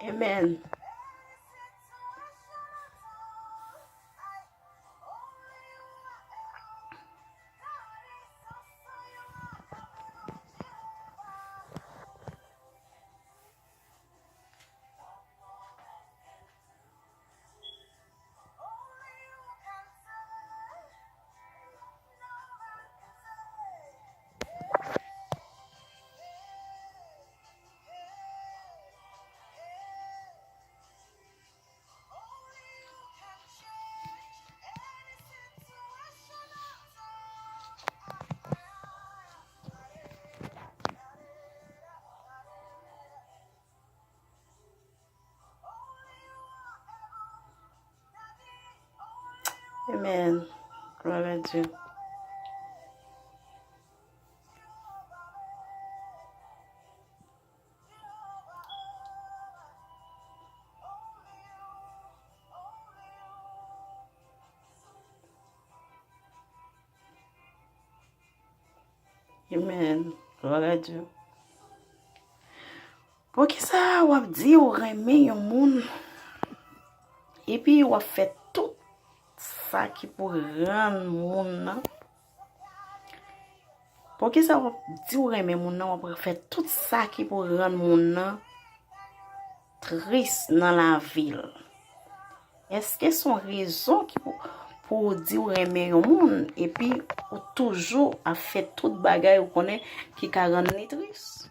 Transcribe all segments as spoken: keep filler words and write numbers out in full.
Amen. Amen. Gloire à Dieu. Amen. Gloire à Dieu. Poukisa w ap di w renmen yon moun, epi w ap fè tout sa ki pou rann moun nan? Poukisa w ap di w renmen moun nan, w ap fè tout sa ki pou rann moun nan tris nan lavi l? Èske se yon rezon ki pou, pou w di w renmen yon moun, epi ou toujou ap fè tout bagay ou konnen ki ka rann li tris?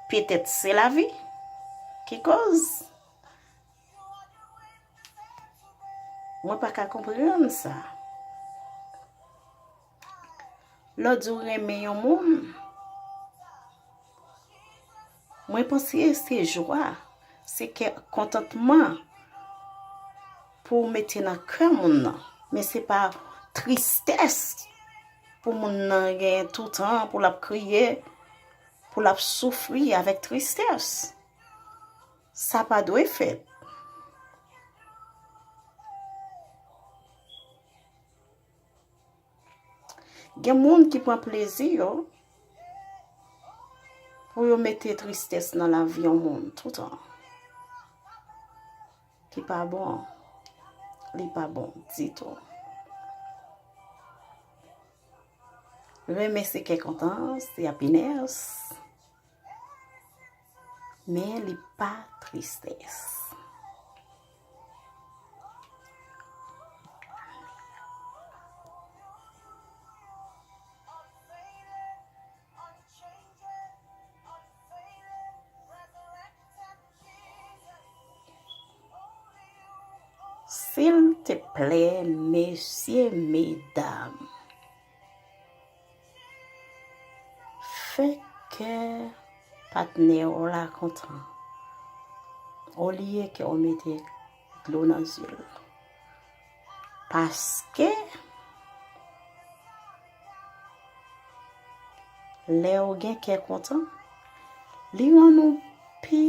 Petèt se lavi ki koz. Mwen pa ka konprann sa. Lè w di w renmen yon moun, mwen panse se jwa, se kè kontantman pou w mete nan kè moun nan. Men se pa tristès pou moun nan gen toutan pou l ap kriye, pou l ap soufri avèk tristès. Sa pa dwe fèt. Gen moun ki pran plezi yo pou yo mete tristès nan lavi yon moun toutan. Ki pa bon. Li pa bon ditou. Renmen se kè kontan, se happiness. Men li pa tristès. Silteplè, mesye, medam, fè kè patnè w la kontan, olye ke w mete dlo nan zye l. Paske lè w gen kè kontan, li rann ou pi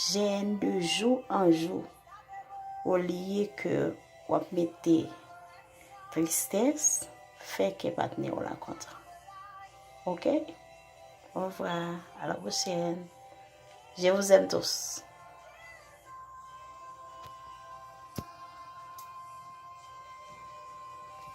jèn de jou an jou, olye ke w ap mete tristès, fè kè patnè w la kontan. Oke? Au revoir. À la prochaine. Je vous aime tous.